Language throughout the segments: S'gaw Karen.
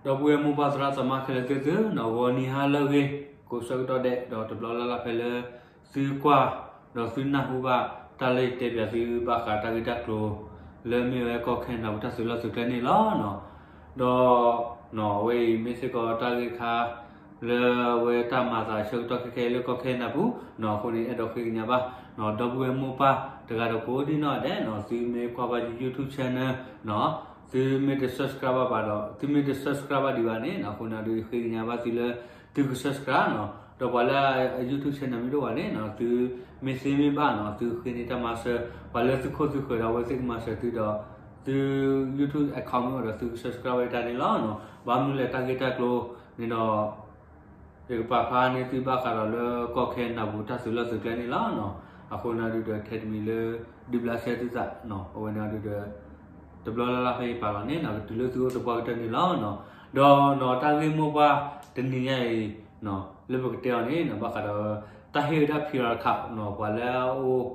ဒီပုၢ်ဝဲၢ်မိၢ်ပၢ်သရၣ်သမါခဲလၢာ်သ့ၣ်သုဧၢ, ဂီၤနံၤဟါလၢအဂ့ၤ, ကိးဆၢကတီၢ်ဒဲး ဒီးတဘျီလၢ်လၢ်ဖဲလၢ သုကွၢ် ဒီးသုနၢ်ဟူဘၣ် တၢ်လၢယတဲပၠးသုဘၣ်ဃးတၢ်ဂ့ၢ်တၢ်ကျိၤ လၢမ့ၢ်ဝဲကီၢ်ခဲနဒၤပူၤတၢ်သုးလီၢ်သုးကျဲန့ၣ်လီၤ. ဒီး အဝဲအံၤမ့ၢ်စ့ၢ်ကီးတၢ်ဂ့ၢ်တခါ လၢအဝဲတၢ်မၤသးဆၢကတီၢ်ခဲခဲအံၤလၢကီၢ်ခဲနဒၤပူၤ, အဃိန့ၣ် အဲၣ်ဒိးဃ့ကညးဘၣ် ဒီပုၢ်ဝဲၢ်မိၢ်ပၢ်တဂၤဒီးကိးဒံနီၢ်ဒဲး, သုမ့ၢ်ကွၢ်ဘၣ် YouTube channel သုမ့ၢ်တ subscribe ဘၣ်ဒီး သုမ့ၢ်တ subscribe ဘၣ်ဒံးဘၣ်န့ၣ် အဃိန့ၣ်ဒီးဃ့ကညးဘၣ်သုလၢ သုက subscribe နီၤ, ဒီးပှၤလၢအ YouTube channel မ့ၢ်တအိၣ်ဘၣ်န့ၣ်နီၤ သုမ့ၢ်သ့မ့ၢ်ဘၣ်နီၤ သုဃ့န့ၢ်တၢ်မၤစၢၤ ပှၤလၢသုခိၣ်သုဃၢၤဒီးအဝဲသ့ၣ်ကမၤစၢၤသုဒီး သု YouTube account မ့ၢ်အိၣ်ဒီးသုက subscribe ဝဲတၢ်န့ၣ်လီၤ. ဘၣ်မနုၤလဲၣ်တၢ်ဂ့ၢ်တၢ်ကျိၤန့ၣ်ဒီး ယကပာ်ဖျါန့ၢ်သုဘၣ်ဃးဒီးလၢကီၢ်ခဲနဒၤပူၤတၢ်သုးလီၢ်သုးကျဲန့ၣ်လီၤ. အဃိန့ၣ်ဒုးဒီးထဲတမံၤလၢ ဒုးဘျးစဲသုသး အဝဲန့ၣ်ဒုးဒီး တဘျီလၢ်လၢ်ဖဲယပာ်လီၤန့ၣ်နီၤ ကတုၤလၢသုအိၣ်သပှၢ်ကတၢၢ်န့ၣ်လီၤ. ဒီးနီၤတၢ်ဂ့ၢ်မိၢ်ပှၢ်တနံၤညါအံၤ လၢပကတဲအီၤန့ၣ်နီၤ ဘၣ်ဃးဒီး တၢ်ဟ့ၣ်ဝဲဒၣ် PR card နီၤ ပှၤလၢအအိၣ်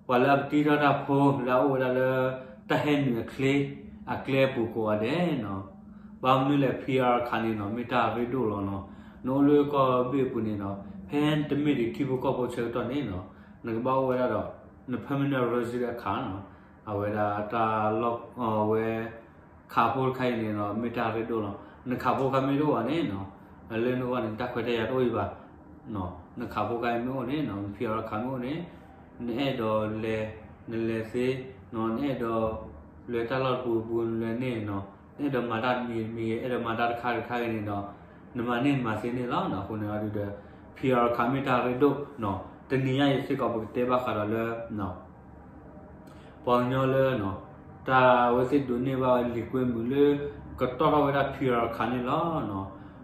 ပှၤလၢအပတံထီၣ်တၢ်ဖိ လၢအအိၣ်ဝဲဒၣ်လၢ တၢ်ဟဲနုာ်အချ့ အကျဲအပူၤကိးဂၤဒဲးနီၤ ဘၣ်မနုၤလဲၣ် PR card န့ၣ်နီၤ မ့ၢ်တၢ်ရ့ဒိၣ်လီၤနီၤ. နအိၣ်လၢကီၢ်ဘ့ၣ်အပူၤန့ၣ်နီၤ ဖဲနတမ့ၢ်ဒံးထံဖိကီၢ်ဖိဆၢကတီၢ်န့ၣ်နီၤ နကဘၣ်အိၣ်ဝဲဒၣ်ဒီး န permanent resident card နီၤ အဝဲဒၣ်တၢ်လီၢ် အဝဲ card ဖိတခါအံၤန့ၣ်နီၤ မ့ၢ်တၢ်ရ့ဒိၣ်လီၤ. န card ဖိတခါမ့ၢ်တအိၣ်ဘၣ်န့ၣ်နီၤ လၢနဂီၢ်န့ၣ် တၢ်ခွဲးတၢ်ယာ်တအိၣ်အံၤဘၣ် န card ဖိတခါအံၤမ့ၢ်အိၣ်န့ၣ်နီၤ န PR card မ့ၢ်အိၣ်န့ၣ် နအဲၣ်ဒိးလဲၤ နလဲၤသ့ နအဲၣ်ဒိး လဲၤတၢ်လီၢ်တပူၤပူၤနလဲၤန့ၣ်နီၤ နအဲၣ်ဒိးမၤတၢ်တမံၤမံၤ အဲၣ်ဒိးမၤတၢ်တခါတခါဂ့ၤန့ၣ်ဒီး နမၤန့ၢ်နမၤသ့န့ၣ်လီၤ. အဃိန့ၣ်အဒုးဒီး PR card မ့ၢ်တၢ်ရ့ဒိၣ်နီၤ တနံၤညါအံၤစ့ၢ်ကီးပကတဲဘၣ်ဃးဒီးလၢ ပှၤကညီလၢ တၢ်အဝဲသ့ၣ်ဒိးန့ၢ်ဘၣ်ဝဲလံာ်ကွဲမုာ်လၢ ကတီၢ်ထီၣ်ဝဲဒၣ် PR card န့ၣ်လီၤ.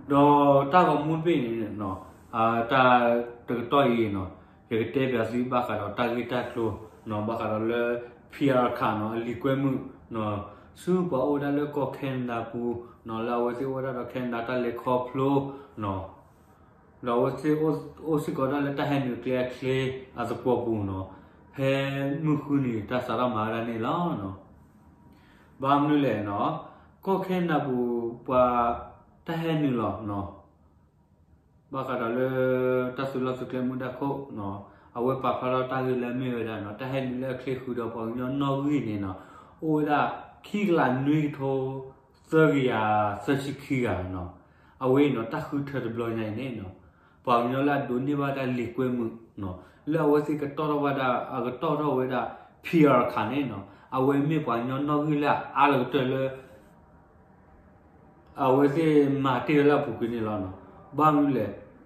ဒီးတၢ်ဂီၤမူတဘ့ၣ်န့ၣ် တၢ်တကတီၢ်အံၤနီၤ ယကတဲပၠးသုဘၣ်ဃးဒီးတၢ်ဂ့ၢ်တၢ်ကျိၤနီၤ ဘၣ်ဃးဒီးလၢ PR card နီၤ အလံာ်ကွဲမုာ်နီၤ ဆူပှၤအိၣ်ဝဲဒၣ်လၢကီၢ်ခဲနဒၤပူၤနီၤ လၢအဝဲသ့ၣ်အိၣ်ဝဲဒၣ်ဒီးခဲနဒၤတၢ်လဲၤခီဖျိနီၤ ဒီးအဝဲသ့ၣ်အိၣ်စ့ၢ်ကီးဒၣ်လၢတၢ်ဟဲနုာ်ကျဲအချ့အသကွီၤပူၤနီၤ ဖဲမုၢ်ဃုနံၤတၢ်စးထီၣ်မၤဝဲဒၣ်န့ၣ်လီၤ. ဘၣ်မနုၤလဲၣ်နီၤ ကီၢ်ခဲနဒၤပူၤ ပှၤတၢ်ဟဲနုာ်လီၤနီၤ ဘၣ်ဃးဒီးလၢ တၢ်သုးလီၢ်သုးကျဲမူဒါခိၣ်နီၤ အဝဲပာ်ဖျါထီၣ်တၢ်ဂ့ၢ်လၢအမ့ၢ်ဝဲဒၣ်နီၤ တၢ်ဟဲနုာ်လၢအချ့ဃုာ်ဒီးပှၤကညီနီၣ်ဂံၢ်န့ၣ်နီၤ အိၣ်ဝဲဒၣ် ခံကလးနွံကထိ သၢကယၤသၢဆံခံဂၤနီၤ အဝဲအံၤနီၤ တၢ်ဃုထၢတဘျီညါအံၤန့ၣ်နီၤ ပှၤကညီလၢအဒိးန့ၢ်ဘၣ်ဒၣ်လံာ်ကွဲမုာ်နီၤ လၢအဝဲသ့ၣ်ကတီၢ်ထီၣ်ဝဲဒၣ် အကတီၢ်ထီၣ်ဝဲဒၣ် PR card န့ၣ်နီၤ အဝဲမ့ၢ်ပှၤကညီနီၣ်ဂံၢ်လၢအအါလၢကတၢၢ်လၢ အဝဲသ့ၣ်မၤတ့ၢ်ဝဲလၢအ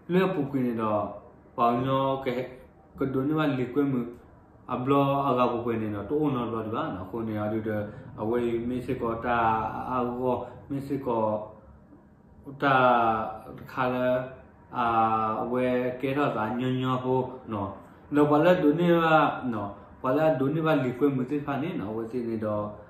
ပူၤကွံာ်န့ၣ်လီၤနီၤ. ဘၣ်မနုၤလဲၣ် လၢအပူၤကွံာ်န့ၣ်ဒီး ပှၤကညီ ကဒိးန့ၢ်ဘၣ်လံာ်ကွဲမုာ် အဘျီအဂၤပှဲၤပှဲၤန့ၣ်ဒီး တအိၣ်နီတဘျီဒံးဘၣ်နီၤ. အဃိန့ၣ်အဒုးဒီး အဝဲအံၤမ့ၢ်စ့ၢ်ကီးတၢ်အါအါဂီၢ်ဂီၢ် မ့ၢ်စ့ၢ်ကီး တၢ်တခါလၢ အဝဲကဲထီၣ်သးညီညီဖိနီၤ. ဒီးပှၤလၢအဒိးန့ၢ်ဘၣ် ပှၤလၢအဒိးန့ၢ်ဘၣ်လံာ်ကွဲမုာ်သ့ၣ်တဖၣ်န့ၣ်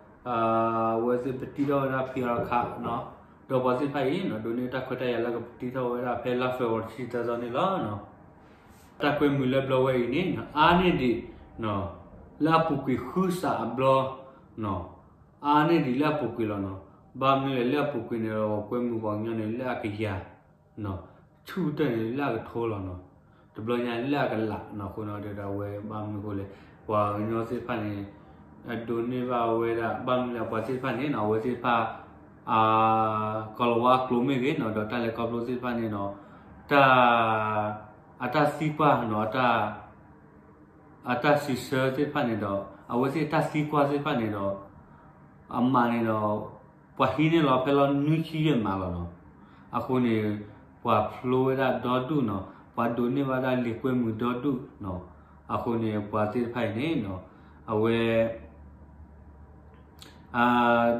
နီၤ အဝဲသ့ၣ်န့ၣ်ဒီး အဝဲသ့ၣ်ပတံထီၣ်ဝဲဒၣ် PR card နီၤ. ဒီးပှၤသ့ၣ်တဖၣ်အံၤနီၤ ဒိးန့ၢ်တၢ်ခွဲးတၢ်ယာ်လၢကပတံထီၣ်ဝဲဒၣ်ဖဲလါ February တဆံသၢသီန့ၣ်လီၤ. တၢ်ကွဲမုာ်လၢဘျီဝဲအံၤန့ၣ် အါန့ၢ်ဒံး လၢအပူၤကွံာ်ဃုစးအဘျီ အါန့ၢ်ဒံးလၢအပူၤကွံာ်လီၤနီၤ. ဘၣ်မနုၤလဲၣ် လၢအပူၤကွံာ်န့ၣ်ဒီး ကွဲမုာ်ပှၤကညီန့ၣ် လၢအကယၤ ဆူၣ်ကတၢၢ်န့ၣ် လၢအကထိလီၤနီၤ. တဘျီညါလၢအကလးနီၤ. အဃိန့ၣ်ဒီး အဝဲဘၣ်မနုၤအဃိလဲၣ် ပှၤကညီသ့ၣ်တဖၣ်န့ၣ် အဒိးန့ၢ်ဘၣ်ဝဲဒၣ် ဘၣ်မနုၤလဲၣ် ပှၤသ့ၣ်တဖၣ်န့ၣ်နီၤ အဝဲသ့ၣ်တဖၣ် ကီၤလၤဝါကျိာ်မ့ၢ်ဂ့ၤနီၤ ဒီးတၢ်လဲၤခီဖျိသ့ၣ်တဖၣ်န့ၣ်နီၤ တၢ် အတၢ်သံကွၢ်နီၤ အတၢ် အတၢ်စံးဆၢသ့ၣ်တဖၣ်န့ၣ်ဒီး အဝဲသ့ၣ်တၢ်သံကွၢ်သ့ၣ်တဖၣ်န့ၣ်ဒီး အမးန့ၣ်ဒီး ပှၤဟံးန့ၢ်လီၤဖဲလီၤနွံဆံယဲၢ်မးလီၤနီၤ. အဃိန့ၣ် ပှၤဖျိဝဲဒၣ်ဒီဒူၣ်နီၤ ပှၤဒိးန့ၢ်ဘၣ်ဒၣ်လံာ်ကွဲမုာ်ဒီဒူၣ်နီၤ. အဃိန့ၣ် ပှၤသ့ၣ်တဖၣ်အံၤန့ၣ်နီၤ အဝဲ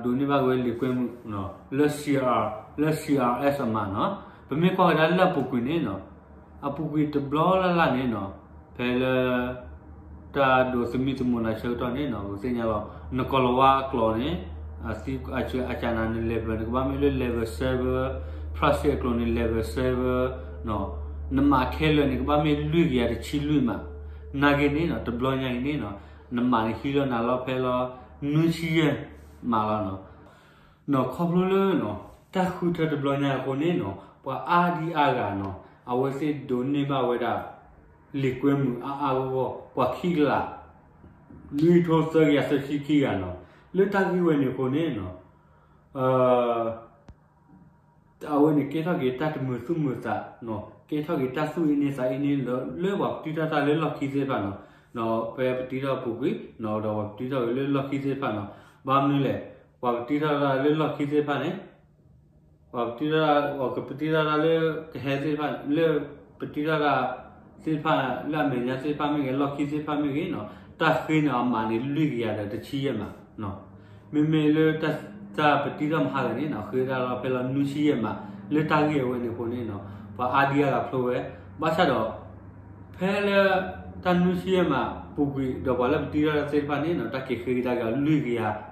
ဒိးန့ၢ်ဘၣ်ဝဲလံာ်ကွဲမုာ် လၢ CR လၢ CRS အမးနီၤ. ပမ့ၢ်ကွၢ်ကဒါလၢအပူၤကွံာ်န့ၣ်နီၤ အပူၤကွံာ်တဘျီလၢ်လၢ်န့ၣ်နီၤ ဖဲလၢ တၢ်ဒိးသမံသမိးနၤဆၢကတီၢ်န့ၣ်နီၤ ပသ့ၣ်ညါလီၤ နကီၤလၤဝါအကျိာ်န့ၣ် အစးနၤန့ၣ် level န့ၣ် ကဘၣ်မ့ၢ်လၢ level seven, ဖရၣ်စ့ၣ်အကျိာ်န့ၣ် level seven နီၤ. နမးခဲလၢာ်န့ၣ် ကဘၣ်မ့ၢ်လွံၢ်ကယၤတဆံလွံၢ်မး. နာ်က့န့ၣ်နီၤ တဘျီညါအံၤန့ၣ်နီၤ နမးန့ၣ်ဟံးလီၤနၤလီၤဖဲလီၤ နွံဆံယဲၢ်မးလီၤနီၤ. နီၤ ခီဖျိလၢနီၤ တၢ်ဃုထၢတဘျီညါအဃိန့ၣ်နီၤ ပှၤအါဒံအါဂၤနီၤ အဝဲသ့ၣ်ဒိးန့ၢ်ဘၣ်ဝဲဒၣ် လံာ်ကွဲမုာ်အါအါဂီၢ်ဂီၢ် ပှၤခံကလး လွံၢ်ထိသၢကယၤသၢဆံခံဂၤနီၤ လၢတၢ်ဂ့ၢ်ဝဲန့ၣ်အဃိန့ၣ်နီၤ အဝဲန့ၣ်ကဲထီၣ်က့ၤတၢ်တမုာ်သူၣ်မုာ်သးနီၤ ကဲထီၣ်က့ၤတၢ်သူၣ်အ့န့သးအ့န့ လၢပှၤပတုာ်ထီၣ်တၢ်လၢလီၢ်ခံသ့ၣ်တဖၣ်နီၤ ဒီးဖဲပတုာ်ထီၣ်ပူၤကွံာ်နီၤ ဒီးပှၤပတုာ်ထီၣ်က့ၤလၢလီၢ်ခံသ့ၣ်တဖၣ်နီၤ ဘၣ်မနုၤလဲၣ် ပှၤပတုာ်ထီၣ်တၢ်လၢလီၢ်ခံသ့ၣ်တဖၣ်န့ၣ် ပှၤပတုာ်ထီၣ် ပှၤကပတုာ်ထီၣ်တၢ်လၢကဟဲသ့ၣ်တဖၣ် လၢပတုာ်ထီၣ်တၢ်သ့ၣ်တဖၣ် လၢအမဲာ်ညါသ့ၣ်တဖၣ်မ့ၢ်ဂ့ၤ လီၢ်ခံသ့ၣ်တဖၣ်မ့ၢ်ဂ့ၤနီၤ တၢ်ဃ့န့ၢ်အီၤမးန့ၣ် လွံၢ်ကယၤဒီးတဆံယဲၢ်မးနီၤ မ့မ့ၢ်လၢတၢ်ပတုာ်ထီၣ်မဟါဂၤန့ၣ်နီၤ ဃ့ဒၣ်လီၤဖဲလီၤနွံဆံယဲၢ်မး လၢတၢ်ဂ့ၢ်အဝဲန့ၣ်အဃိန့ၣ်နီၤ ပှၤအါဒံအါဂၤဖျိဝဲ ဘၣ်ဆၣ်ဒီး ဖဲလၢ တၢ်နွံဆံယဲၢ်မး ပူၤကွံာ်ဒီးပှၤလၢပတုာ်ထီၣ်တၢ်သ့ၣ်တဖၣ်န့ၣ်နီၤ တၢ်က့ၤဃ့ကဒါက့ၤအီၤလွံၢ်ကယၤ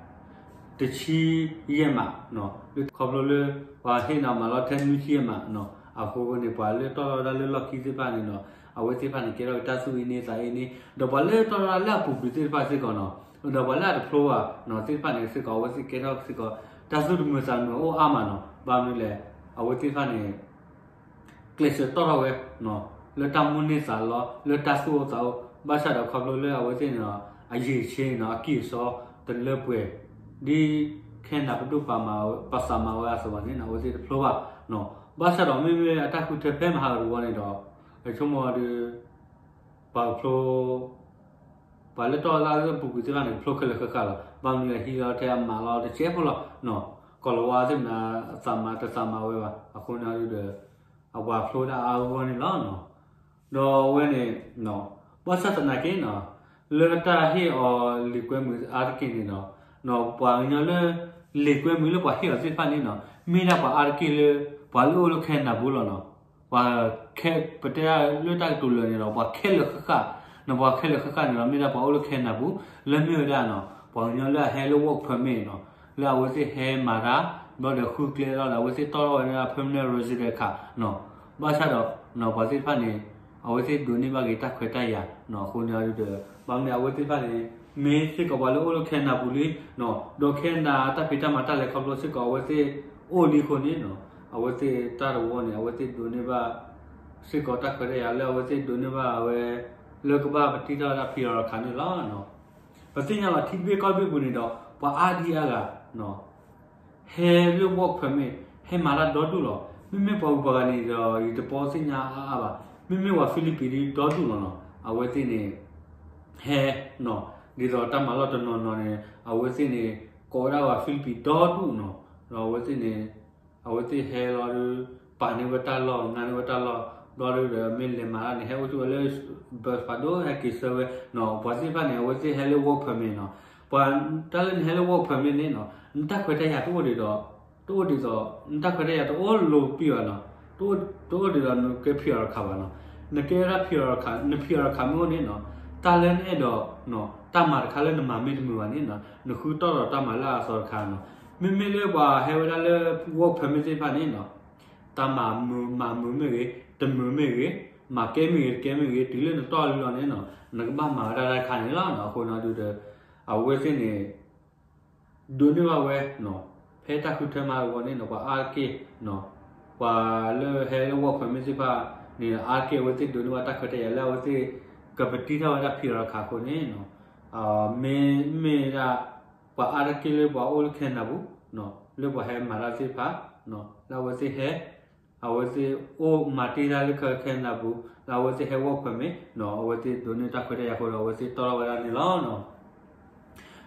တဆံယဲၢ်မးနီၤ လၢခီဖျိလၢ ပှၤဟ့ၣ်န့ၢ်အီၤမးလီၤထဲနွံဆံယဲၢ်မးနီၤ အဃိန့ၣ် ပှၤလၢတီၢ်ထီၣ်ဝဲဒၣ်လၢလီၢ်ခံသ့ၣ်တဖၣ်န့ၣ်နီၤ အဝဲသ့ၣ်တဖၣ်န့ၣ် ကဲထီၣ်က့ၤတၢ်သူၣ်အ့န့သးအ့န့ ဒီးပှၤလၢတီၢ်ထီၣ်ဝဲဒၣ်လၢအပူၤကွံာ်သ့ၣ်တဖၣ်စ့ၢ်ကီးနီၤ ဒီးပှၤလၢအတဖျိဘၣ်နီၤ သ့ၣ်တဖၣ်န့ၣ်စ့ၢ်ကီး အဝဲသ့ၣ်ကဲထီၣ်စ့ၢ်ကီး တၢ်သူၣ်တမုာ်သးတမုာ်အိၣ်အါမးနီၤ ဘၣ်မနုၤလဲၣ် အဝဲသ့ၣ်တဖၣ်န့ၣ် ကျဲးစၢးတီၢ်ထီၣ်ဝဲ လၢတၢ်မိၣ်န့ၢ်သးလီ လၢတၢ်သူၣ်အိၣ်သးအိၣ် ဘၣ်ဆၣ်ဒီးခီဖျိလၢအဝဲသ့ၣ်န့ၣ်ဒီး အရည်အချင်းန့ၣ် အကံၢ်အစီတလၢပှဲၤ ဒ်ခဲနဒၤပဒိၣ်ပာ်မး ပာ်စးမးဝဲအသိးဘၣ်န့ၣ် အဝဲသ့ၣ်တဖျိဘၣ်နီၤ ဘၣ်ဆၣ်ဒီးမ့မ့ၢ်အတၢ်ဃုထၢဖဲမဟါဂၤတဝီန့ၣ်ဒီး အဆိကမိၣ်ဒီး ပှၤကဖျိ ပှၤလၢတီၢ်လၢအပူၤကွံာ်သ့ၣ်တဖၣ်န့ၣ် ကဖျိခဲလၢာ်ဃၣ်ဃၣ်လီၤ. ဘၣ်မနုၤအဟံးလီၤထဲအမးလီၤတစဲးဖိလီၤ. ကီၤလၤဝါသ့ၣ်မနၤ အသးမၤတသးမၤဝဲဘၣ်. အဃိန့ၣ်ဒုးဒီး အပှၤဖျိဒၣ်အါဂီၢ်န့ၣ်လီၤ. ဒီးအဝဲန့ၣ် ဘၣ်ဆၣ်သနာ်က့နီၤ လၢတၢ်ဟ့ၣ်အီၤလံာ်ကွဲမုာ်အါတက့ၢ်န့ၣ်ဒီး ပှၤကညီလၢ လံာ်ကွဲမုာ်လၢပှၤဟ့ၣ်အီၤသ့ၣ်တဖၣ်န့ၣ်နီၤ မ့ၢ်ဒၣ်ပှၤအါတက့ၢ်လၢ ပှၤလၢအိၣ်လၢခဲနဒၤပူၤလီၤနီၤ. ပှၤခဲ ပတဲဒၣ်လၢတၢ်ကတိၤလၢာ်န့ၣ်ဒီး ပှၤခဲလၢာ်ဃၣ်ဃၣ်, နီၤ ပှၤခဲလၢာ်ဃၣ်ဃၣ်န့ၣ်ဒီး မ့ၢ်ဒၣ်ပှၤအိၣ်လၢခဲနဒၤပူၤ လၢမ့ၢ်ဝဲဒၣ်နီၤ ပှၤကညီလၢအဟဲလၢ work permit နီၤ လၢအဝဲသ့ၣ်ဟဲမၤတၢ် ဘျီဒီးဃုကျဲလီၤဒီး အဝဲသ့ၣ်တီၢ်ထီၣ်ဝဲဒၣ် permanent resident card နီၤ. ဘၣ်ဆၣ်ဒီး နီၤ ပှၤသ့ၣ်တဖၣ်န့ၣ် အဝဲသ့ၣ်ဒိးန့ၢ်ဘၣ်က့ၤတၢ်ခွဲးတၢ်ယာ်နီၤ. အဃိန့ၣ်ဒုးဒီး ဘၣ်မနုၤအဝဲသ့ၣ်တဖၣ်န့ၣ် မ့ၢ်စ့ၢ်ကီးပှၤလၢအိၣ်လၢခဲနဒၤပူၤလံနီၤ ဒီးခဲနဒၤတၢ်ဖံးတၢ်မၤတၢ်လဲၤခီဖျိစ့ၢ်ကီး အဝဲသ့ၣ်အိၣ်လံအဃိန့ၣ်နီၤ အဝဲသ့ၣ်တၢ်တဝီန့ၣ် အဝဲသ့ၣ်ဒိးန့ၢ်ဘၣ် စ့ၢ်ကီးတၢ်ခွဲးတၢ်ယာ်လၢအဝဲသ့ၣ်ဒိးန့ၢ်ဘၣ်အဝဲ လၢကဘၣ်ပတုာ်ထီၣ်ဝဲဒၣ် PR ခးန့ၣ်လီၤ. ပသ့ၣ်ညါလီၤ ထံတဘ့ၣ်ကီၢ်တဘ့ၣ်ပူၤန့ၣ်ဒီး ပှၤအါဒံအါဂၤ ဟဲလၢ work permit ဟဲမၤတၢ်ဒီဒူၣ်လီၤ. မ့မ့ၢ်ပှၤဂုၤပှၤဂၤန့ၣ်ဒီး ယတပီသ့ၣ်ညါအါအါဘၣ်. မ့မ့ၢ်ပှၤ Philippines ဒီဒူၣ်လီၤနီၤ အဝဲသ့ၣ်န့ၣ် ဟဲနီၤ ဒ်သိးတၢ်မၤလီၢ်တနီၤနီၤန့ၣ် အဝဲသ့ၣ်န့ၣ် ကိးဝဲဒၣ်ပှၤ Philippines ဒီဒူၣ်နီၤ ဒီးအဝဲသ့ၣ်န့ၣ် အဝဲသ့ၣ်ဟဲလီၤဒီး ပာ်န့ၢ်ဝဲတၢ်လီၢ် ငါန့ၢ်ဝဲတၢ်လီၢ် ဘျီဒီး မ့ၢ်လဲၤမၤတၢ်န့ၣ် ဟဲအိၣ်ထီၣ်ဝဲလၢ ဘၢဖးဒိၣ် ဟဲက့ၤဆှၢဝဲနီၤ ပှၤသ့ၣ်တဖၣ်န့ၣ် အဝဲသ့ၣ်ဟဲလၢ work permit နီၤ ပှၤတၢ်လၢနဟဲလၢ work permit န့ၣ်နီၤ နတၢ်ခွဲးတၢ်ယာ်တအိၣ်ဒ်သိး တအိၣ်ဒ်သိး နတၢ်ခွဲးတၢ်ယာ်တအိၣ်လိာ်ပံာ်ဘၣ်နီၤ တအိၣ်ဒ်သိးနကဲ PR ခးဘၣ်နီၤ နကဲဝဲဒၣ် PR ခး န PR ခးမ့ၢ်အိၣ်န့ၣ်နီၤ တၢ်လၢနအဲၣ်ဒိး တၢ်မၤတခါလၢနမၤမ့ၢ်တမုာ်ဘၣ်န့ၣ်နီၤ နဃုတီၢ်ဒီးတၢ်မၤလၢအသီတခါနီၤ မ့မ့ၢ်လၢပှၤဟဲဝဲဒၣ်လၢ work permit သ့ၣ်တဖၣ်န့ၣ်နီၤ တၢ်မၤမုာ်မၤမုာ်မ့ၢ်ဂ့ၤ တမုာ်မ့ၢ်ဂ့ၤ မၤကဲမ့ၢ်ဂ့ၤ တကဲမ့ၢ်ဂ့ၤ တုၤလၢနတီၢ်လံလီၤန့ၣ်နီၤ နကဘၣ်မၤဝဲဒၣ်တၢ်တခါန့ၣ်လီၤ. အဃိန့ၣ်ဒုးဒီး အဝဲသ့ၣ်န့ၣ် ဒိးန့ၢ်ဘၣ်ဝဲ ဖဲတၢ်ဃုထၢမၤတဝီန့ၣ်နီၤ ပှၤအါတက့ၢ် ပှၤလၢဟဲလၢ work permit သ့ၣ်တဖၣ်န့ၣ် အါတက့ၢ်အဝဲသ့ၣ်ဒိးန့ၢ်ဘၣ်တၢ်ခွဲးတၢ်ယာ်လၢအဝဲသ့ၣ် ကပတုာ်ထီၣ်ဝဲဒၣ် PR ခးအဃိန့ၣ် မ့မ့ၢ်ဒၣ် ပှၤအါတက့ၢ်လၢပှၤအိၣ်လၢခဲနဒၤပူၤ လၢပှၤဟဲမၤတၢ်သ့ၣ်တဖၣ် လၢအဝဲသ့ၣ်ဟဲ အဝဲသ့ၣ်အိၣ်မၤတ့ၢ်တၢ်လၢခဲနဒၤပူၤ လၢအဝဲသ့ၣ်ဟဲ work permit အဝဲသ့ၣ်ဒိးန့ၢ်တၢ်ခွဲးတၢ်ယာ်အဃိဒီး အဝဲသ့ၣ်တီၢ်ထီၣ်ဝဲဒၣ်န့ၣ်လီၤ.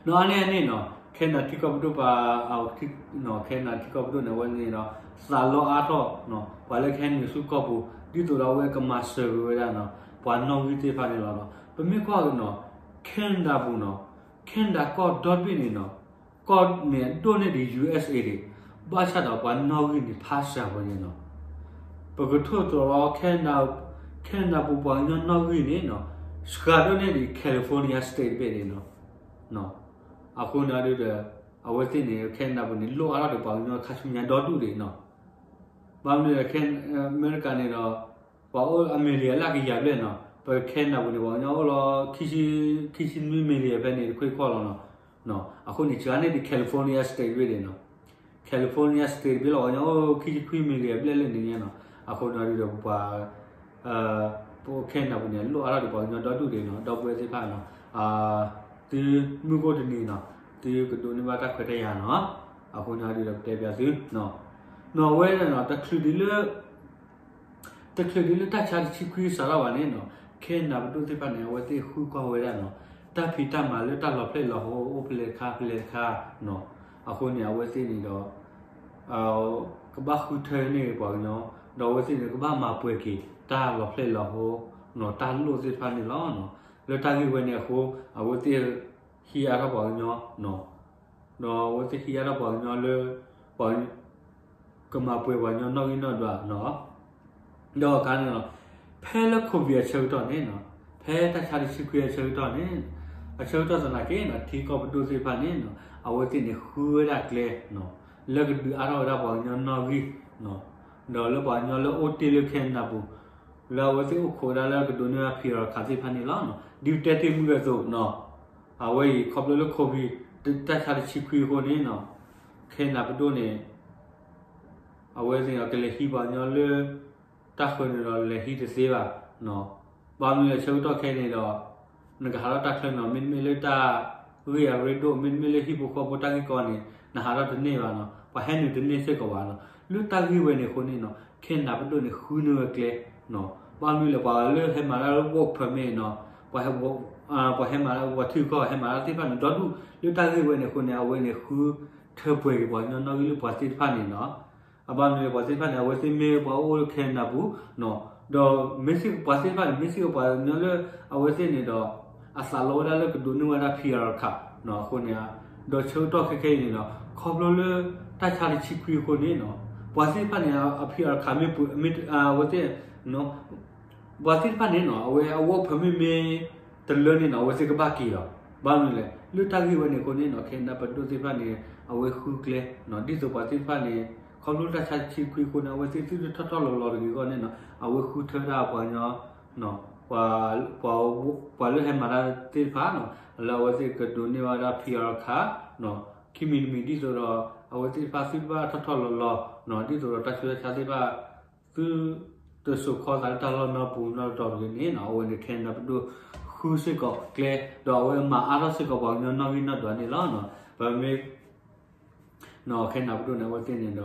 ဒီးအါန့ၢ်အန့ၣ်နီၤ ခဲနဒၤထံကီၢ်ပဒိၣ်ပှၤ ခဲနဒၤထံကီၢ်ပဒိၣ်န့ၣ် အဝဲန့ၣ်ဒီး သးလီအါထီၣ် ပှၤလၢကဟဲနုာ်ဆူကီၢ်ပူၤ ဒ်သိးဒီးအဝဲကမၤစၢၤက့ၤဝဲဒၣ်နီၤ ပှၤနီၣ်ဂံၢ်သ့ၣ်တဖၣ်န့ၣ်လီၤ. ပမ့ၢ်ကွၢ်က့ၤနီၤ ခဲနဒၤပူၤနီၤ ခဲနဒၤကီၢ်ဒီတဘ့ၣ်န့ၣ်နီၤ ကီၢ်န့ၣ်အဒိၣ်န့ၢ်ဒံး USA ဒံး ဘၣ်ဆၣ်ဒီးပှၤနီၣ်ဂံၢ်န့ၣ် ဖးစှၤဝဲန့ၣ်နီၤ ပကထိၣ်သတြီၤလီၤ ခဲနဒၤပူၤပှၤကညီနီၣ်ဂံၢ်န့ၣ်နီၤ စှၤဒိၣ်န့ၢ်ဒံး California State တဘ့ၣ်န့ၣ်နီၤ အဃိန့ၣ်ဒုးဒီး အဝဲသ့ၣ်န့ၣ် ခဲနဒၤပူၤန့ၣ် လိၣ်အါထီၣ်ဒီးပှၤကညီခါဆူညါဒီဒူၣ်ဒံးနီၤ ဘၣ်မနုၤဒီး အမဲရကၤန့ၣ်ဒီး ပှၤအိၣ်အမဲာ်လံၤအ လၢကယၤဘျဲၣ်နီၤ ပခဲနဒၤပူၤန့ၣ် ပှၤကညီအိၣ်လီၤ ခံဆံနွံမဲာ်လံၤအဖဲန့ၣ် တခွ့ခီၣ်လီၤနီၤ အဃိန့ၣ် စှၤန့ၢ်ဒံး California State တဘ့ၣ်န့ၣ်နီၤ California State တဘ့ၣ်လီၤ ပှၤကညီအိၣ်ခံဆံခွံ million ဘျဲၣ်လၢန့ၣ်ညါနီၤ. အဃိန့ၣ်ဒုးဒီးပှၤ ပအိၣ်ခဲနၢ်ပူၤန့ၣ် လိၣ်အါထီၣ်ဒီးပှၤကညီဒီဒူၣ်ဒံးနီၤ, ဒီပုၢ်ဝဲၢ်သ့ၣ်တဖၣ်နီၤ, သုမုၢ်ဂီၢ်တနံၤနီၤ, သုကဒိးန့ၢ်ဘၣ်တၢ်ခွဲးတၢ်ယာ်နီၤ. အဃိန့ၣ်ဒုးဒီးပတဲပၠးသု နီၤဝဲနီၤ တချုးဒ်လၢ တချုးဒ်လၢတၢ်ဆါတဆံခွံစးထီၣ်ဘၣ်န့ၣ်နီၤ, ခဲနၢ်ပဒိၣ်သ့ၣ်တဖၣ်န့ၣ် အဝဲသ့ၣ်ဃုကွၢ်ဝဲဒၣ်နီၤ, တၢ်ဖံးတၢ်မၤလၢတၢ်လီၤဖျဲၣ်လီၤဟိအိၣ်ဖဲလဲၣ်တခါဖဲလဲၣ်တခါနီၤ. အဃိန့ၣ် အဝဲသ့ၣ်န့ၣ်ဒီး ကဘၣ်ဃုထၢန့ၢ်ပှၤကညီ, ဒီးအဝဲသ့ၣ်န့ၣ် ကဘၣ်မၤပှဲၤက့ၤတၢ်လီၤဖျဲၣ်လီၤဟိနီၤ, တၢ်လိၣ်သ့ၣ်တဖၣ်န့ၣ်လီၤ. လၢတၢ်ဂ့ၢ်ဝဲန့ၣ်အဃိ အဝဲသ့ၣ်ဟံးအါထီၣ်ပှၤကညီနီၤ, ဒီးအဝဲသ့ၣ်ဟံးအါထီၣ်ပှၤကညီလၢ ပှၤ ကမၤပှဲၤပှၤကညီနီၣ်ဂံၢ်နီၣ်ဒွးနီၤ. ဒီးအခါန့ၣ်နီၤ, ဖဲလၢ COVID အဆၢကတီၢ်န့ၣ်နီၤ, ဖဲတၢ်ဆါတဆံခွံအဆၢကတီၢ်န့ၣ်, အဆၢကတီၢ်သနာ်က့နီၤ ထံကီၢ်ပဒိၣ်သ့ၣ်တဖၣ်န့ၣ်နီၤ အဝဲသ့ၣ်န့ၣ်ဃုဝဲဒၣ်ကျဲနီၤ, လၢကဒုးအါထီၣ်ဝဲဒၣ်ပှၤကညီနီၣ်ဂံၢ်နီၤ, ဒီးလၢပှၤကညီလၢအိၣ်တ့ၢ်လၢခဲနၢ်ပူၤ လၢအဝဲသ့ၣ်အိၣ်ခိးဝဲဒၣ်လၢကဒိးန့ၢ်ဘၣ် PR ခးသ့ၣ်တဖၣ်န့ၣ်လီၤ. ဒ်ပတဲတ့ၢ်မုၢ်ဂီၢ်အသိးနီၤ, အဝဲအံၤခီဖျိလၢ COVID တၢ်ဆါတဆံခွံအဃိန့ၣ်နီၤ, ခဲနၢ်ပဒိၣ်န့ၣ် အဝဲသ့ၣ်ကလဲၤဟံးပှၤကညီလၢ တၢ်ဃၢၤန့ၣ်ဒီးလဲၤဟံးတသ့ဘၣ်နီၤ. ဘၣ်မနုၤလဲၣ် ဆၢကတီၢ်ခဲအံၤန့ၣ်ဒီး နကဟးထီၣ်တၢ်ချၢနီၤ, မ့တမ့ၢ်လၢတၢ်ဂ့ၢ်အရ့ဒိၣ် မ့တမ့ၢ်လၢဟံၣ်ဖိဃီဖိတၢ်ဂ့ၢ်ကီန့ၣ် နဟးထီၣ်တန့ၢ်ဘၣ်နီၤ, ပှၤဟဲနုာ်တန့ၢ်စ့ၢ်ကီးဘၣ်နီၤ. လၢတၢ်ဂ့ၢ်ဝဲန့ၣ်အဃိန့ၣ်နီၤ ခဲနၢ်ပဒိၣ်န့ၣ်ဃုန့ၢ်ဝဲကျဲနီၤ. ဘၣ်မနုၤလဲၣ် ပှၤလၢဟဲမၤတၢ်လၢ work permit နီၤ, ပှၤ ပှၤဟဲမၤလၢပှၤထံကီၢ်ဟဲမၤတၢ်သ့ၣ်တဖၣ်န့ၣ် ဒီဒူၣ်လၢတၢ်ဂ့ၢ်ဝဲန့ၣ်အဃိန့ၣ် အဝဲန့ၣ်ဃုထၢပှဲၤက့ၤပှၤကညီနီၣ်ဂံၢ်လၢပှၤသ့ၣ်တဖၣ်န့ၣ်နီၤ. အဘၣ်မနုၤလဲၣ် ပှၤသ့ၣ်တဖၣ်န့ၣ် အဝဲသ့ၣ်မ့ၢ်ပှၤအိၣ်လၢခဲနၢ်ပူၤ ဒီးမ့ၢ်စ့ၢ်ကီးပှၤသ့ၣ်တဖၣ်န့ၣ် မ့ၢ်စ့ၢ်ကီးပှၤကညီလၢအဝဲသ့ၣ်န့ၣ်ဒီး အသးလီဝဲဒၣ်လၢကဒိးန့ၢ်ဝဲဒၣ် PR ခးနီၤ အဃိန့ၣ် ဒီးဆၢကတီၢ်ခဲခဲအံၤန့ၣ်ဒီး ခီဖျိလၢတၢ်ဆါတဆံခွံအဃိန့ၣ်နီၤ ပှၤသ့ၣ်တဖၣ်န့ၣ် အ PR ခးမ့ၢ်ပှဲၤ မ့ၢ်အဝဲသ့ၣ် ပှၤသ့ၣ်တဖၣ်န့ၣ်နီၤ အဝဲအ work permit မ့ၢ်တလၢန့ၣ်နီၤ အဝဲသ့ၣ်ကဘၣ်က့ၤလီၤ. ဘၣ်မနုၤလဲၣ် လၢတၢ်ဂ့ၢ်ဝဲန့ၣ်အဃိန့ၣ်နီၤ ခဲနၢ်ပဒိၣ်သ့ၣ်တဖၣ်န့ၣ် အဝဲဃုကျဲနီၤ ဒ်သိးပှၤသ့ၣ်တဖၣ်န့ၣ် ခီဖျိတၢ်ဆါတဆံခွံအဃိန့ၣ် အဝဲသ့ၣ်သုတထီၣ်ထီၣ်လီၤလီၤတဂ့ၤအဂီၢ်န့ၣ်နီၤ အဝဲဃုထၢဝဲဒၣ်ပှၤကညီ ပှၤ ပှၤလၢဟဲမၤတၢ်သ့ၣ်တဖၣ်နီၤ လၢအဝဲသ့ၣ်ကဒိးန့ၢ်ဝဲဒၣ် PR ခးနီၤ ခံမံၤတမံၤဒ်သိးဒီး အဝဲသ့ၣ်တဖၣ်သုတဘၣ်ထီၣ်ထီၣ်လီၤလီၤနီၤ ဒ်သိးဒီးတၢ်ဆူးတၢ်ဆါသ့ၣ်တဖၣ် သုတစိာ်ခီသးလၢတၢ်လီၢ်နီပူၤနီတတီၤတဂ့ၤန့ၣ်နီၤ အဝဲန့ၣ်ခဲနၢ်ပဒိၣ်ဃုစ့ၢ်ကီးကျဲ ဒီးအဝဲမၤအါထီၣ်စ့ၢ်ကီးပှၤကညီနီၣ်ဂံၢ်နီၣ်ဒွးန့ၣ်လီၤ. ပမ့ၢ် ခဲနၢ်ပဒိၣ်န့ၣ် အဝဲသ့ၣ်န့ၣ်ဒီး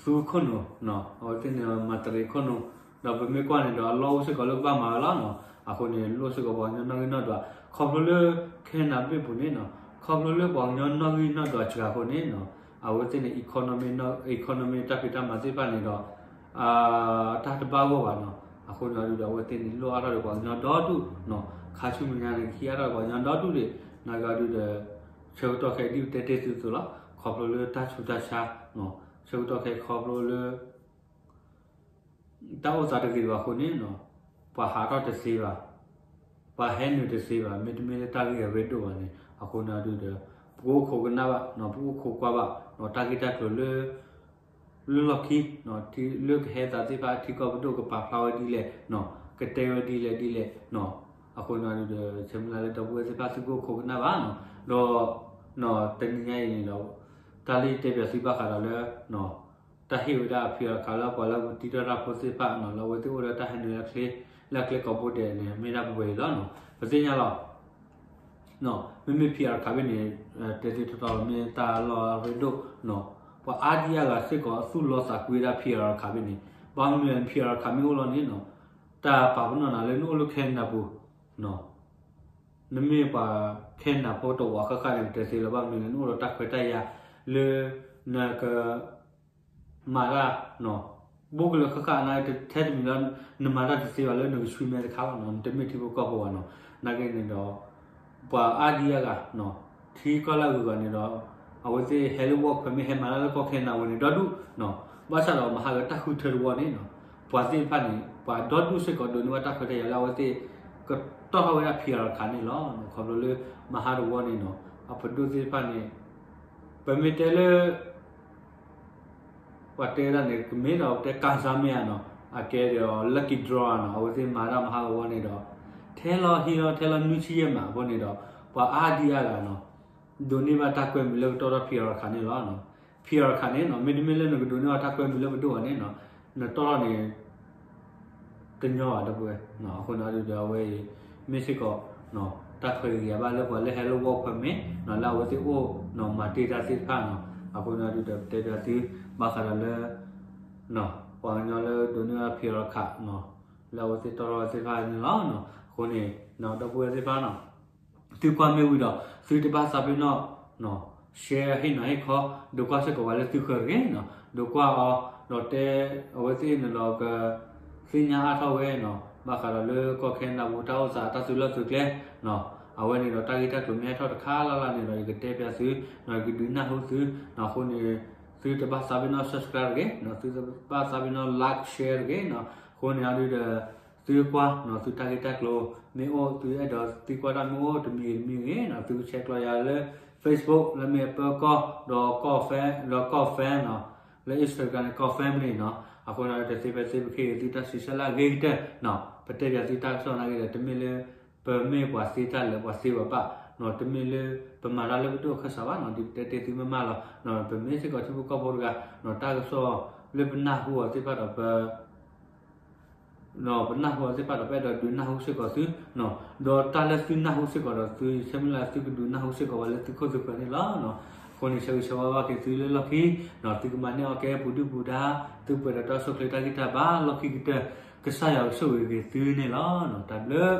သူခိၣ်နူာ် အဝဲသ့ၣ်န့ၣ်မၤတရံးခိၣ်နူာ် ဒီးပမ့ၢ်ကွၢ်န့ၣ်ဒီးအလီၢ်အိၣ်စ့ၢ်ကီးလၢကဘၣ်မၤဝဲလီၤနီၤ. အဃိန့ၣ် လိၣ်စ့ၢ်ကီးပှၤကညီနီၣ်ဂံၢ်နီၣ်ဒွး ခီဖျိလၢခဲနၢ်ဘ့ၣ်ပူၤန့ၣ်နီၤ ခီဖျိလၢပှၤကညီနီၣ်ဂံၢ်နီၣ်ဒွးစှၤအဃိန့ၣ်နီၤ အဝဲသ့ၣ်န့ၣ် economy economy တၢ်ဖံးတၢ်မၤသ့ၣ်တဖၣ်န့ၣ်ဒီး တၢ်တဘၣ်ဂီၢ်ဘၣ်နီၤ. အဃိန့ၣ်ဒုးဒီးအဝဲသ့ၣ်န့ၣ် လိၣ်အါထီၣ်ဒီးပှၤကညီဒီဒူၣ်နီၤ ခါဆူမဲာ်ညါန့ၣ် ကဟံးအါထီၣ်ဒီးပှၤကညီဒီဒူၣ်ဒံး နာ်က့ဒုးဒီး ဆၢကတီၢ်ခဲအံၤဒ်ပတဲတ့ၢ်သုအသိးလီၤ ခီဖျိလၢတၢ်ဆူးတၢ်ဆါ ဆၢကတီၢ်ခဲအံၤခီဖျိလၢ တၢ်အိၣ်သးတဂ့ၤဘၣ်အဃိန့ၣ်နီၤ ပှၤဟးထီၣ်တသ့ဘၣ် ပှၤဟဲနုာ်တသ့ဘၣ် မ့တမ့ၢ်လၢတၢ်ဂ့ၢ်အရ့ဒိၣ်ဘၣ်န့ၣ် အဃိန့ၣ်ဒုးဒီး ပကအိၣ်ခိးကနၣ်ဘၣ်နီၤ ပကအိၣ်ခိးကွၢ်ဘၣ် တၢ်ဂ့ၢ်တၢ်ကျိၤလၢ လၢလီၢ်ခံ လၢကဟဲသးသ့ၣ်တဖၣ် ထံကီၢ်ပဒိၣ်ကပာ်ဖျါဝဲဒ်လဲၣ်နီၤ ကတဲဝဲဒ်လဲၣ်ဒ်လဲၣ်နီၤ. အဃိန့ၣ်ဒုးဒီး ဆၢမုၢ်လၢ်လၢဒီပုၢ်ဝဲၢ်သ့ၣ်တဖၣ်သုကအိၣ်ခိးကနၣ်ဘၣ်နီၤ ဒီး တနံၤညါအံၤန့ၣ်ဒီး တၢ်လၢယတဲပၠးသုဘၣ်ဃးဒီးလၢ တၢ်ဟ့ၣ်ဝဲဒၣ် PR ခးလၢပှၤလၢပတံထီၣ်တၢ်ဖိသ့ၣ်တဖၣ်နီၤ လၢအဝဲသ့ၣ်အိၣ်ဒီးတၢ်ဟဲနုာ်လၢကျဲ လၢအကျဲကိးဘိဒဲးန့ၣ် မ့ၢ်ဒၣ်ပှဲၤအံၤလီၤနီၤ. ပသ့ၣ်ညါလီၤ မ့မ့ၢ် PR ခးဘ့ၣ်န့ၣ် တဲသ့ထီထီၣ်လီၤ မ့ၢ်တၢ်လီၢ်အရ့ဒိၣ်နီၤ ပှၤအါဒံအါဂၤစ့ၢ်ကီးအသူၣ်လီသးကွံဝဲဒၣ် PR ခးဘ့ၣ်န့ၣ် ဘၣ်မနုၤလဲၣ် PR ခးမ့ၢ်အိၣ်လီၤန့ၣ်နီၤ တၢ်ပာ်ပနီၣ်နၤလၢနအိၣ်လၢခဲနၢ်ပူၤနီၤ နမ့ၢ်ပှၤခဲနၢ်ဖိတဝးဃၣ်ဃၣ်န့ၣ် ပတဲသ့လီၤ ဘၣ်မနုၤလဲၣ် နအိၣ်ဒီးတၢ်ခွဲးတၢ်ယာ်လၢ နက မၤတၢ် ဘိကလၢာ်ဃၣ်ဃၣ်န့ၣ် ထဲတမံၤလၢ နမၤတၢ်တသ့ဘၣ်လၢနကဆှံမဲတခါဘၣ်နီၤ နတမ့ၢ်ထံဖိကီၢ်ဖိဘၣ်နီၤ နာ်က့န့ၣ်ဒီး ပှၤအါဒံအါဂၤ ထံကီၢ်လၢအဂုၤအဂၤန့ၣ်ဒီး အဝဲသ့ၣ်ဟဲလၢ work permit ဟဲမၤတၢ်လၢကီၢ်ခဲနၢ်ဝဲန့ၣ်ဒီဒူၣ်နီၤ ဘၣ်ဆၣ်ဒီးမဟါလၢတၢ်ဃုထၢတဝီန့ၣ်နီၤ ပှၤသ့ၣ်တဖၣ်န့ၣ် ပှၤဒီဒူၣ်စ့ၢ်ကီးဒိးန့ၢ်ဘၣ်တၢ်ခွဲးတၢ်ယာ်လၢအဝဲသ့ၣ် ကတီၢ်ထီၣ်ဝဲဒၣ် PR ခးန့ၣ်လီၤ. ခီဖျိလၢမဟါတဝီန့ၣ်နီၤ အပဒိၣ်သ့ၣ်တဖၣ်န့ၣ် ပမ့ၢ်တဲလၢ ပှၤတဲဒၣ်န့ၣ် ကမ့ၢ်ဒီးတဲကၢ်စၢ်မ့ၢ်ဧါနီၤ အကဲဒီး lucky draw နီၤ အဝဲသ့ၣ်မၤတၢ်မဟါတဝီန့ၣ်ဒီး ထဲလီၤဟံးလီၤ ထဲလီၤနွံဆံယဲၢ်မးအဃိန့ၣ်ဒီး ပှၤအါဒံအါဂၤနီၤ ဒိးန့ၢ်ဘၣ်တၢ်ကွဲမုာ်လၢကတီၢ်ထီၣ် PR ခးန့ၣ်လီၤ. P R card န့ၣ်နီၤ မ့တမ့ၢ်လၢနကဒိးန့ၢ်အီၤတၢ်ခွဲမံၤလၢပဒိၣ်အီၤန့ၣ်နီၤ နတီၢ်ထီၣ်န့ၣ် တညီဘၣ်ဒီပုၢ်ဝဲၢ်. အဃိန့ၣ်ဒုးဒီးအဝဲအံၤ မ့ၢ်စ့ၢ်ကီး တၢ်ခွဲးတဂ့ၤဘၣ်လၢပှၤလၢဟဲလၢ work permit နီၤ လၢအဝဲသ့ၣ်အိၣ်နီၤ မၤတ့ၢ်တၢ်သ့ၣ်တဖၣ်နီၤ. အဃိန့ၣ်ဒုးဒီးပတဲပၠးသု ဘၣ်ဃးဒီးလၢ ပှၤကညီလၢဒိးန့ၢ်အီၤ P R card နီၤ လၢအဝဲသ့ၣ်တီၢ်ထီၣ်သ့ၣ်တဖၣ်န့ၣ်လီၤ. အဃိန့ၣ် ဒီပုၢ်ဝဲၢ်သ့ၣ်တဖၣ်နီၤ သုကွၢ်မ့ၢ်ဝံၤဒီး သုတဘၣ်သးပ့ၤနီၣ် share ဟ့ၣ်နီၤဟ့ၣ်ခီ ဒိးကွၢ်စ့ၢ်ကီးပှၤလၢသုဃၢၤတဂ့ၤနီၤ ဒိးကွၢ်အီၤ ဒီးတဲအဝဲသ့ၣ်န့ၣ်ဒီးက သ့ၣ်ညါအါထီၣ်ဝဲနီၤ ဘၣ်ဃးဒီးလၢကီၢ်ခဲနဒၤပူၤတၢ်အိၣ်သးအတၢ်သုးလီၢ်သုးကျဲနီၤ အဝဲန့ၣ်ဒီးတၢ်ဂ့ၢ်တၢ်ကျိၤမ့ၢ်ဟဲထီၣ်တခါလၢ်လၢ်န့ၣ်ဒီး ယကတဲပၠးသုနီၤ ယကဒုးနၢ်ဟူသုနီၤ အဃိန့ၣ် သုတဘၣ်သးပ့ၤနီၣ် subscribe တဂ့ၤနီၤ သုတဘၣ်သးပ့ၤနီၣ် like share တဂ့ၤနီၤ အဃိန့ၣ်အဒုးဒီး သုကွၢ်နီၤ သုတၢ်ဂ့ၢ်တၢ်ကျိၤမ့ၢ်အိၣ် သုအဲၣ်ဒိးသံကွၢ်တၢ်မ့ၢ်အိၣ်တမံၤဂ့ၤတမံၤဂ့ၤနီၤ သုကဆဲးကျိးယၤလၢ Facebook လၢမ့ၢ်အပၢကီၢ် ဒီးကီၢ် ဒီးကီၢ် fan နီၤ လၢ Instagram န့ၣ် ကီၢ် family နီၤ အဃိန့ၣ်ဒီး တသ့ဖဲသ့ပခ့ၣ်သုတၢ်စံးဆၢလၢအဂ့ၤကတၢၢ်နီၤ ပတဲပၠးသုတၢ်ကစီၣ်နာ်က့ဒီး တမ့ၢ်လၢ ပမ့ၢ်ပှၤသ့တၢ်လၢပှၤသ့ဝဲဘၣ်နီၤ တမ့ၢ်လၢ ပမၤတၢ်လၢပဒိၣ်အခၢၣ်စးဘၣ်နီၤ ဒ်ပတဲတ့ၢ်သုမ့ၢ်မးလီၤ ပမ့ၢ်စ့ၢ်ကီးထံဖိကီၢ်ဖိတဂၤနီၤ တၢ်ကစီၣ်လၢပနၢ်ဟူအီၤသ့ၣ်တဖၣ်ဒီးပ ပနၢ်ဟူအီၤသ့ၣ်တဖၣ်ဒီး ပအဲၣ်ဒိးဒုးနၢ်ဟူစ့ၢ်ကီးသုနီၤ ဒီးတၢ်လၢသုနၢ်ဟူစ့ၢ်ကီးဒီးသု ယဆၢမုၢ်လၢ်သုကဒုးနၢ်ဟူစ့ၢ်ကီးပှၤလၢသုခိၣ်သုဃၢၤန့ၣ်လီၤ. အဃိန့ၣ်ဆၢဂ့ၤဆၢဝါဘၣ်က့ၤသုလၢလီၢ်ခံနီၤ သုကမၤန့ၢ်အီၣ်ကဲပူၤဒုၣ်ပူၤဒါ သုပှဲၤဒီးတၢ်အိၣ်ဆူၣ်အိၣ်ချ့တၢ်ဂံၢ်တၢ်ဘါလီၢ်ခံကတၢၢ် ကစၢ်ယွၤကဆိၣ်ဂ့ၤက့ၤသုန့ၣ်လီၤ. တၢ်ဘျုး